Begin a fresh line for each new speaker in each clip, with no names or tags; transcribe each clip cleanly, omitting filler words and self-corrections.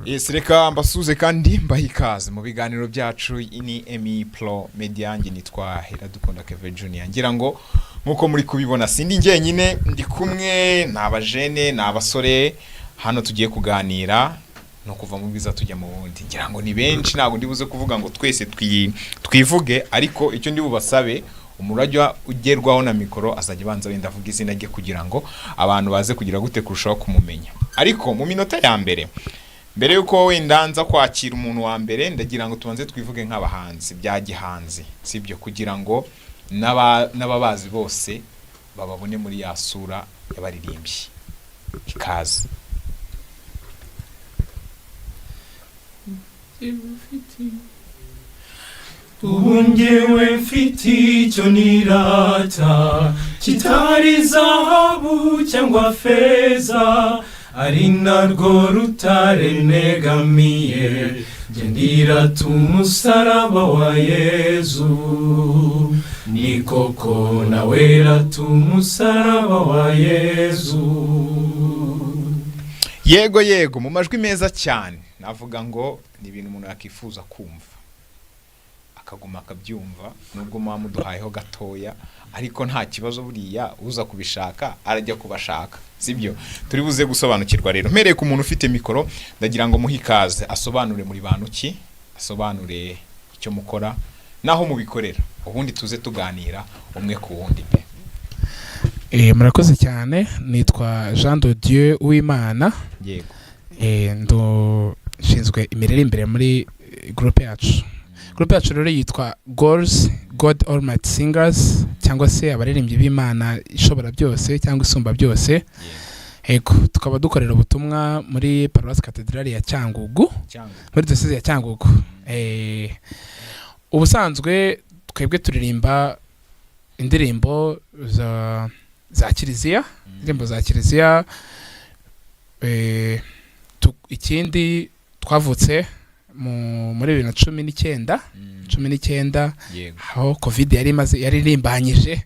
Yes, reka mbasuze kandi mbahe ikaze mu biganiro byacu. Ni Emi Pro Media, njye nitwa Iradukunda Kevin Junior. Ngira ngo nkuko muri kubibona, sindi njyenyine, ndi kumwe n'abajene, ni abasore hano tugiye kuganira no kuva mu bwiza tujya mu bundi. Ngira ngo ni benshi, ntabwo ndi buze kuvuga ngo twese twivuge, ariko icyo ndi bubasabe, umurajya ugerwaho na mikoro azajya abanza wenda avuga izina rye kugira ngo abantu baze kugira gute kurushaho kumumenya. Ariko mu minota ya mbere, mbere yuko wenda nza kwakira umuntu wa mbere, ndagira ngo tubanze twivuge nk'abahanzi bya gihanzi, sibyo? Kugira ngo n'ababazi bose bababone muri ya sura y'abaririmbyi. Ikaze.
Ubu njyewe mfite icyo nirata kitari zahabu cyangwa feza, ari narwo rutare negamiye. Njye ndirata umusaraba wa Yezu. Ni koko nawe rata umusaraba wa Yezu.
Yego yego, mu majwi meza cyane. Navuga ngo ni ibintu umuntu yakwifuza kumva akaguma akabyumva, nubwo muba muduhayeho gatoya, ariko nta kibazo, buriya uza kubishaka arajya kubashaka, sibyo? Turi buze gusobanukirwa rero. Mpereye ku muntu ufite mikoro, ndagira ngo muhe ikaze, asobanure muri bantu ki, asobanure icyo mukora naho mubikorera, ubundi tuze tuganira umwe ku wundi pe.
Murakoze cyane. Nitwa Jean de Dieu Uwimana.
Yego.
Nshinzwe imiririmbire muri groupe yacu. Groupe yacu rero yitwa Goals God Almighty Singers, cyangwa se abaririmbyi b'Imana ishobora byose cyangwa isumba byose. Yego, tukaba dukorera ubutumwa muri Paruwasi Katedrali ya Cyangugu,
cyangwa
muri Diyoseze ya Cyangugu. Ubusanzwe twebwe turirimba indirimbo za kiliziya, indirimbo za kiliziya. Ikindi twavutse muri 2019, 19, aho COVID yari imaze yaririmbanyije,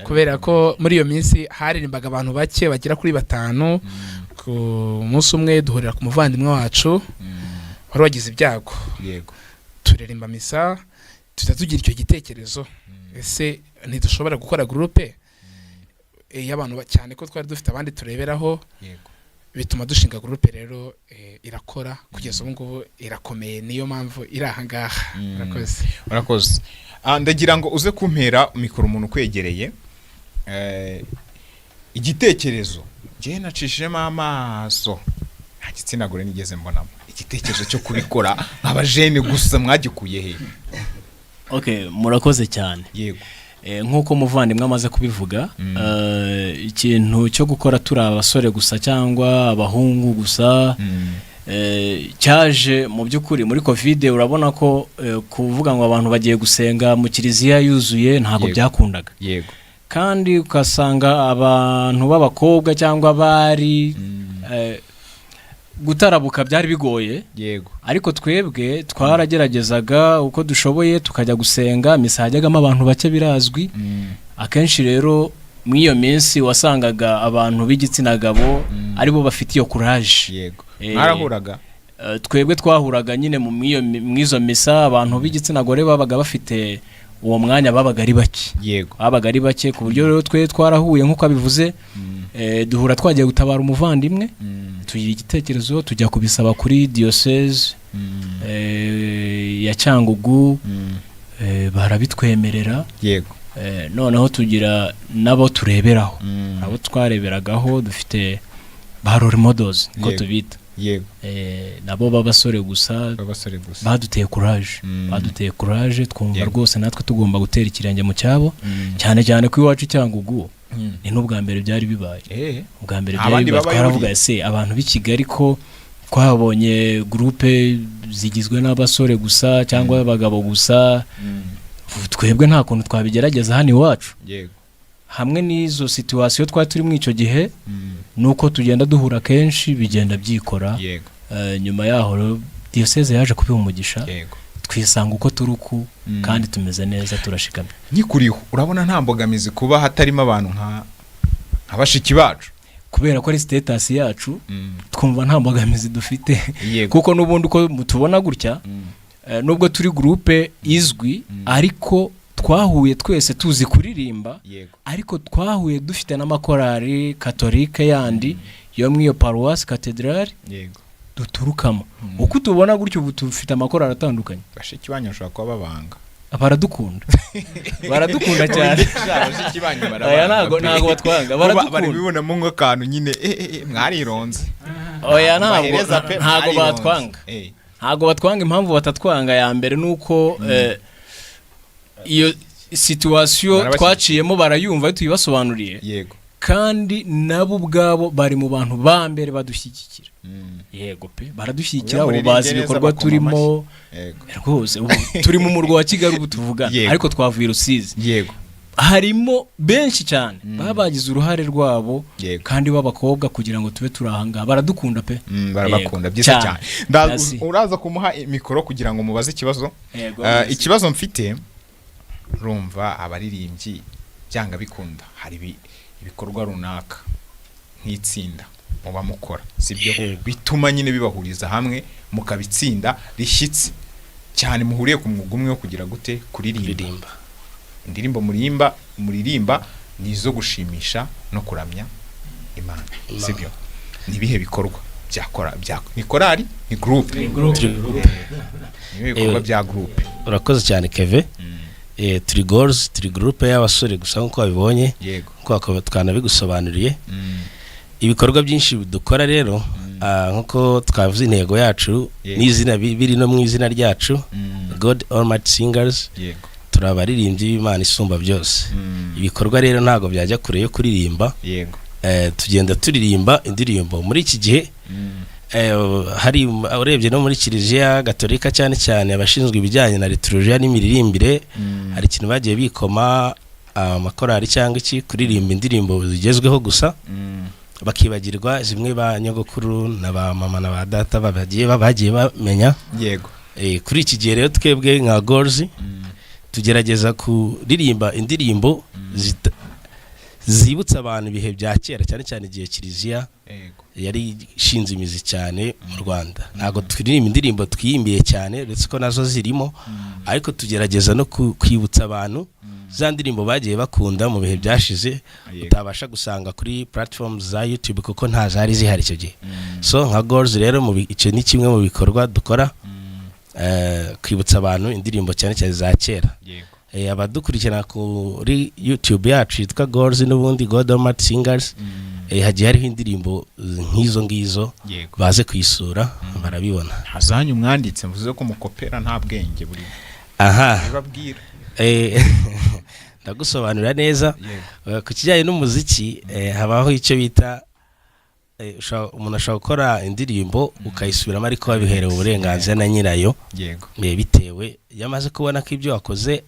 kubera ko muri iyo minsi haririmbaga abantu bake bagera kuri batanu ku munsi umwe. Duhurira ku muvandimwe wacu wari wagize ibyago, turirimba misa, tuhita tugira icyo gitekerezo: ese ntidushobora gukora groupe y'abantu cyane ko twari dufite abandi tureberaho? Bituma dushinga groupe rero, irakora kugeza ubu ngubu, irakomeye, niyo mpamvu iri aha ngaha. Murakoze.
Murakoze. Ndagira ngo uze kumpera mikoro umuntu ukwegereye. Igitekerezo njyewe nacishijemo amaso, nta gitsina gore nigeze mbonamo. Igitekerezo cyo kubikora nk'abajene gusa mwagikuye he?
Okay, murakoze cyane.
Yego.
Nk'uko umuvandimwe amaze kubivuga, ikintu cyo gukora turi abasore gusa cyangwa abahungu gusa, cyaje mu by'ukuri muri COVID. Urabona ko kuvuga ngo abantu bagiye gusenga mu kiliziya yuzuye ntabwo byakundaga, kandi ugasanga abantu b'abakobwa cyangwa abari, gutarabuka byari bigoye. Ariko twebwe twarageragezaga uko dushoboye tukajya gusenga misa hajyagamo abantu bake, birazwi. Akenshi rero muri iyo minsi wasangaga abantu b'igitsina gabo aribo bafite iyo courage.
Mwarahuraga?
Twebwe twahuraga nyine mu mw'izo misa. Abantu b'igitsina gore babaga bafite uwo mwanya babaga ari bake, babaga ari bake, ku buryo rero twe twarahuye nk'uko abivuze, duhura twagiye gutabara umuvandimwe, tugira igitekerezo, tujya kubisaba kuri diyoseze ya Cyangugu, barabitwemerera. Noneho tugira n'abo tureberaho, abo twareberagaho, dufite ba role models niko tubita, nabo b'abasore gusa.
B'abasore gusa.
Baduteye courage, baduteye courage, twumva rwose natwe tugomba gutera ikirenge mu cyabo, cyane cyane ko iwacu i Cyangugu ni n'ubwa mbere byari bibaye, ubwa mbere
Nta
byari
bandi
bibaye.
babayo
Twaravuga:
buriya.
ese abantu b'i Kigali ko twabonye groupe zigizwe n'abasore gusa cyangwa abagabo gusa, twebwe nta kuntu twabigerageza hano iwacu? Hamwe n'izo situation twari turimo icyo gihe, nuko tugenda duhura kenshi, bigenda byikora. Nyuma yaho rero diyoseze yaje kubiha umugisha, twisanga uko turi uku, kandi tumeze neza, turashikamye.
Nkikuriho, urabona nta mbogamizi kuba hatarimo abantu nka bashiki bacu?
Kubera ko ari status yacu, twumva nta mbogamizi dufite, kuko n'ubundi uko mutubona gutya, nubwo turi groupe izwi, ariko twahuye twese tuzi kuririmba, ariko twahuye dufite n'amakorari katolike yandi yo muri iyo paruwasi katedrali duturukamo. Uko tubona gutyo, ubu dufite amakorari atandukanye.
Bashiki banyu bashobora kuba babanga.
Baradukunda, baradukunda cyane.
Bashiki banyu
Aya,
barabanga
ntago
pe.
ntago batwanga.
Bo bari
Baradukunda.
bibonamo nk'akantu nyine, mwarironze.
Oya, ntabwo
Bahereza pe,
ntago
mwarironze.
batwanga. Ntago batwanga. Impamvu batatwanga ya mbere ni uko iyo situation
Barabashyigikiye.
twaciyemo barayumva iyo tuyibasobanuriye, kandi nabo ubwabo bari mu bantu ba mbere badushyigikira. Yego pe, baradushyigikira.
Iyo
Ubu
muririmbye
bazi
neza
ibikorwa
bakoma
turimo. Rwose ubu turi mu murwa wa Kigali ubu tuvugana, ariko twavuye i Rusizi. Harimo benshi cyane baba bagize uruhare rwabo, kandi b'abakobwa, kugira ngo tube turi ahangaha. Baradukunda pe.
Barabakunda.
Yego,
Byiza
cyane.
cyane.
Merci.
Uraza kumuha mikoro kugira ngo mubaze ikibazo.
Yego, merci.
Ikibazo mfite, urumva abaririmbyi byanga bikunda hari ibikorwa runaka nk'itsinda muba mukora, sibyo?
Yego.
Bituma nyine bibahuriza hamwe mukaba itsinda rishyitse cyane, muhuriye ku mwuga umwe wo kugira gute? Kuririmba.
Kuririmba.
Indirimbo muririmba ni izo gushimisha no kuramya Imana,
Imana.
sibyo? Ni ibihe bikorwa byakora bya ni korali, ni groupe?
Ni groupe.
Ni ibihe bikorwa bya groupe?
Urakoze cyane, Keve. Turi Goals, turi groupe y'abasore gusa nk'uko wabibonye, nk'uko twanabigusobanuriye. Ibikorwa byinshi dukora rero, nk'uko twavuze intego yacu n'izina biri no mu izina ryacu, God Almighty Singers, turi abaririmbyi b'Imana isumba byose. Ibikorwa rero ntabwo byajya kure yo kuririmba. Tugenda turirimba indirimbo muri iki gihe. Hari urebye no muri Kiliziya Gatolika, cyane cyane abashinzwe ibijyanye na liturujia n'imiririmbire, hari ikintu bagiye bikoma amakorali cyangwa iki, kuririmba indirimbo zigezweho gusa, bakibagirwa zimwe ba nyogokuru na ba mama na ba data bagiye bamenya. Kuri iki gihe rero, twebwe nka Goals tugerageza kuririmba indirimbo zibutsa abantu ibihe bya kera, cyane cyane igihe kiliziya yari ishinze imizi cyane mu Rwanda. Ntabwo turirimba indirimbo twiyimbiye cyane, uretse ko nazo zirimo, ariko tugerageza no kwibutsa abantu za ndirimbo bagiye bakunda mu bihe byashize, utabasha gusanga kuri platforms za YouTube kuko nta zari zihari icyo gihe. So nka Goals rero, icyo ni kimwe mu bikorwa dukora, kwibutsa abantu indirimbo cyane cyane za kera. Abadukurikirana kuri YouTube yacu yitwa Goals n'ubundi, God Almighty Singers, hagiye hariho indirimbo nk'izo ngizo. Baze kuyisura barabibona.
Hazanyu mwanditse, mvuze ko mukopera, nta bwenge buri
Aha.
bibabwira.
Ndagusobanurira neza. Ku kijyanye n'umuziki, habaho icyo bita umuntu ashobora gukora indirimbo ukayisubiramo, ariko wabiherewe uburenganzira na nyirayo. Bitewe iyo amaze kubona ko ibyo wakoze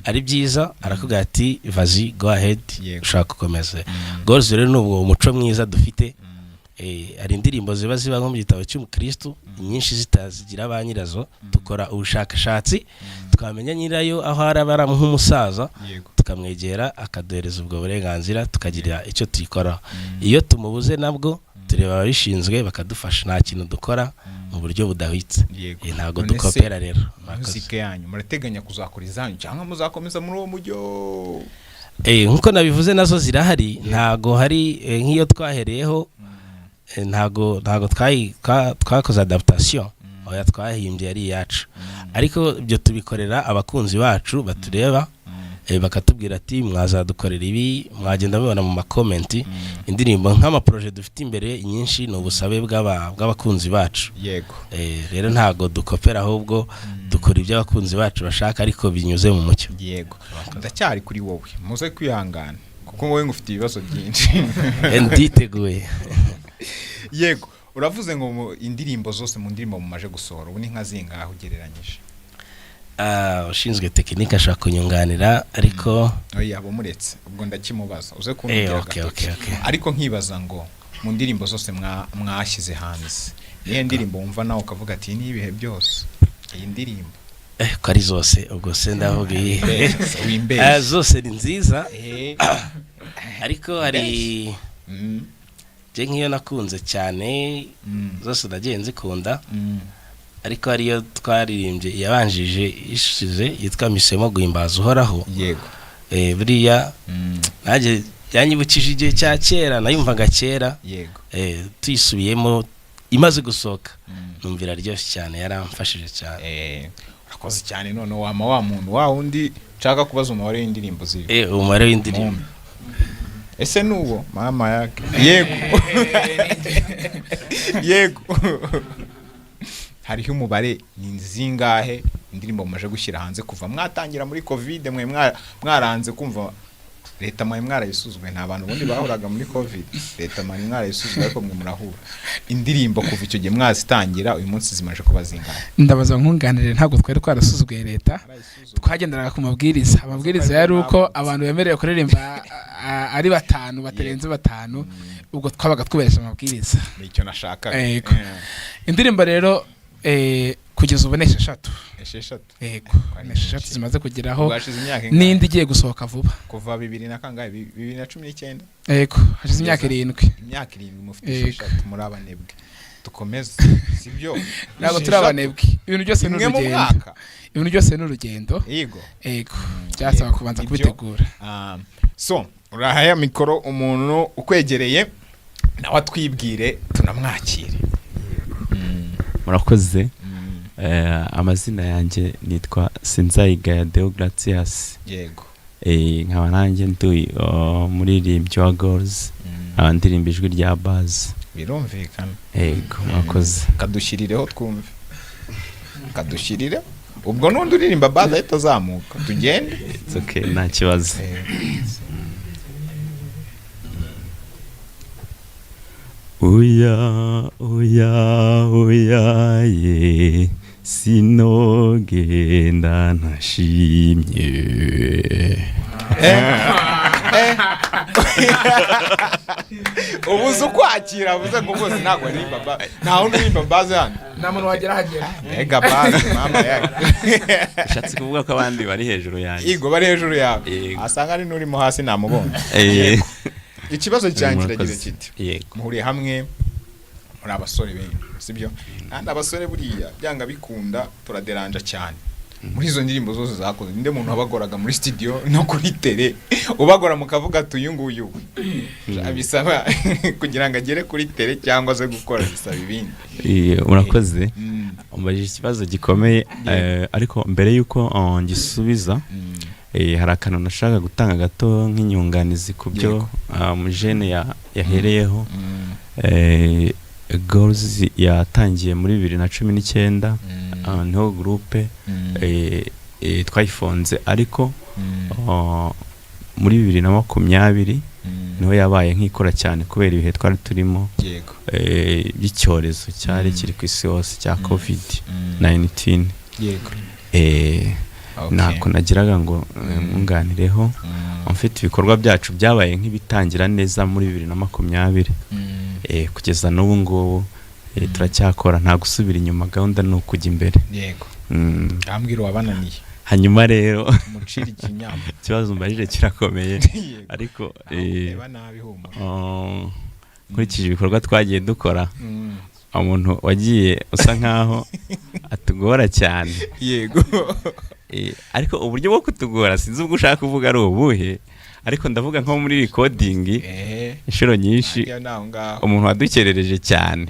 ari byiza, arakubwira ati: "Vas-y, go ahead, ushobora gukomeza." Goals rero ni ubwo umuco mwiza dufite. Hari indirimbo ziba nko mu gitabo cy'umukristu, inyinshi zitazigira ba nyirazo. Dukora ubushakashatsi, twamenya nyirayo aho araba ari nk'umusaza, tukamwegera akaduhereza ubwo burenganzira, tukagira icyo tuyikoraho. Iyo tumubuze, nabwo tureba ababishinzwe bakadufasha. Nta kintu dukora mu buryo budahwitse. Ntabwo
None se,
dukopera rero. Murakoze.
Muzike yanyu, murateganya kuzakora izanyu cyangwa muzakomeza muri uwo mujyo?
Nkuko nabivuze, nazo zirahari. Ntago hari nk'iyo twahereyeho, ntago twakoze adaptation, oya, twahimbye ari iyacu. Ariko ibyo tubikorera abakunzi bacu batureba, bakatubwira ati: "Mwazadukorera ibi." Mwagenda mubibona mu ma comments, indirimbo nk'ama projets dufite imbere, inyinshi ni ubusabe bw'abakunzi bacu. Rero ntago dukopera, ahubwo dukora ibyo abakunzi bacu bashaka, ariko binyuze mu mucyo.
Yego, ndacyari kuri wowe, muze kwihangana kuko wowe ngufite ibibazo byinshi.
Nditeguye.
Yego, uravuze ngo mu indirimbo zose, mu ndirimbo mumaje gusohora ubu ni nka zingahe ugereranyije?
Ushinzwe tekinike ashobora kunyunganira, ariko
Oya, bumuretse, ubwo ndakimubaza uze kumbwira agatoki.
Okay.
Ariko nkibaza ngo mu ndirimbo zose mwashyize hanze, niyo ndirimbo wumva nawe ukavuga ati: "Iyi ni ibihe byose iyi ndirimbo"?
Ko ari zose, ubwo se ndavuga iyi?
Wimbeshye.
Zose ni nziza, ariko hari Njye nk'iyo nakunze cyane, zose nagiye nzikunda, ariko ariyo twaririmbye yabanjije ishize yitwa Misemo Guhimbaza Uhoraho. Buriya nanjye yanyibukije igihe cya kera nayumvaga kera. Tuyisubiyemo imaze gusohoka, numva iraryoshye cyane, yaramfashije cyane.
Urakoze cyane. None wama wa muntu wa wundi nshaka kubaza umubare w'indirimbo ziri.
Umubare w'indirimbo.
Mumpe. Ese nuwo mama yake? Yego, hariho umubare, ni zingahe indirimbo mumaze gushyira hanze kuva mwatangira muri COVID? Mwe mwaranze kumva leta, mwe mwarayisuzuguye. Nta bantu ubundi bahuraga muri COVID, leta mwe mwarayisuzuguye, ariko mwe murahura. Indirimbo kuva icyo gihe mwazitangira uyu munsi zimaze kuba zingahe?
Ndabaza nkunganire, ntabwo twari twarasuzuguye leta, twagenderaga ku mabwiriza. Amabwiriza yari uko abantu bemerewe kuririmba ari batanu, batarenze batanu. Ubwo twabaga twubahirije amabwiriza.
Nicyo nashakaga.
Yego. Indirimbo rero kugeza ubu ni 6.
6?
Yego.
Ari
Ni 6
nyinshi.
zimaze kugeraho.
Ubwo hashize imyaka ingahe?
N'indi igiye gusohoka vuba.
Kuva bibiri na kangahe? 2019?
Yego, hashize imyaka 7.
Imyaka 7 mufite
Yego.
6. Muri abanebwe, dukomeze, sibyo?
Ntabwo turi abanebwe, ibintu byose ni
Imwe mu
urugendo.
mwaka.
Ibintu byose ni urugendo. Yego, byasaba kubanza
Ibyo.
kubitegura.
So urahaya mikoro umuntu ukwegereye, nawe atwibwire tunamwakire.
Murakoze. Amazina yanjye nitwa Sinzayigaya Deogratias. Nkaba nanjye ndi umuririmbyi wa Goals, nkaba ndirimba ijwi rya bass.
Birumvikana.
Yego, murakoze.
Kadushyirireho twumve, kadushyirireho. Ubwo n'undi uririmba bass ahita azamuka, tugende.
It's okay, nta kibazo. Oya, oya, oya ye, sinogenda ntashimye.
Ubu uzi ukwakira avuze ngo bose ntabwo aririmba bass, nta wundi uririmba bass hano.
Nta muntu wagera ahagera.
Mbega bass, mama yake!
Ushatse kuvuga ko abandi bari hejuru yanjye.
Yego, bari hejuru yawe.
Yego.
Asanga ari n'urimo hasi namubonye. Ikibazo cyanjye kiragira
Murakoze.
kiti: muhuriye hamwe muri abasore benshi, sibyo? Kandi abasore buriya byanga bikunda turaderanja cyane. Muri izo ndirimbo zose zakoze, ninde muntu wabagoraga muri studio no kuri tele, ubagora mukavuga ati uyu nguyu we bisaba kugira ngo agere kuri tele cyangwa se gukora bisaba ibindi?
Murakoze. Umbajije ikibazo gikomeye, ariko mbere y'uko ngisubiza, hari akantu nashaka gutanga gato nk'inyunganizi ku byo mujene yahereyeho. Goals yatangiye muri 2019, niho groupe twayifonze, ariko muri 2020 niho yabaye nk'ikora cyane kubera ibihe twari turimo by'icyorezo cyari kiri ku isi hose cya COVID 19. Ntako nagiraga ngo mwunganireho. Mfite ibikorwa byacu byabaye nk'ibitangira neza muri 2020, kugeza n'ubu ngubu turacyakora, nta gusubira inyuma, gahunda ni ukujya imbere.
Ambwira uwabananiye.
Hanyuma rero
Mucira ikinyama.
ikibazo mbajije kirakomeye, ariko
Reba nabi, humura.
nkurikije ibikorwa twagiye dukora, umuntu wagiye usa nkaho atugora cyane, ariko uburyo bwo kutugora sinzi ubwo ushaka kuvuga ari ubuhe, ariko ndavuga nko muri recording inshuro nyinshi
Ajya naho ngaho.
umuntu wadukerereje cyane.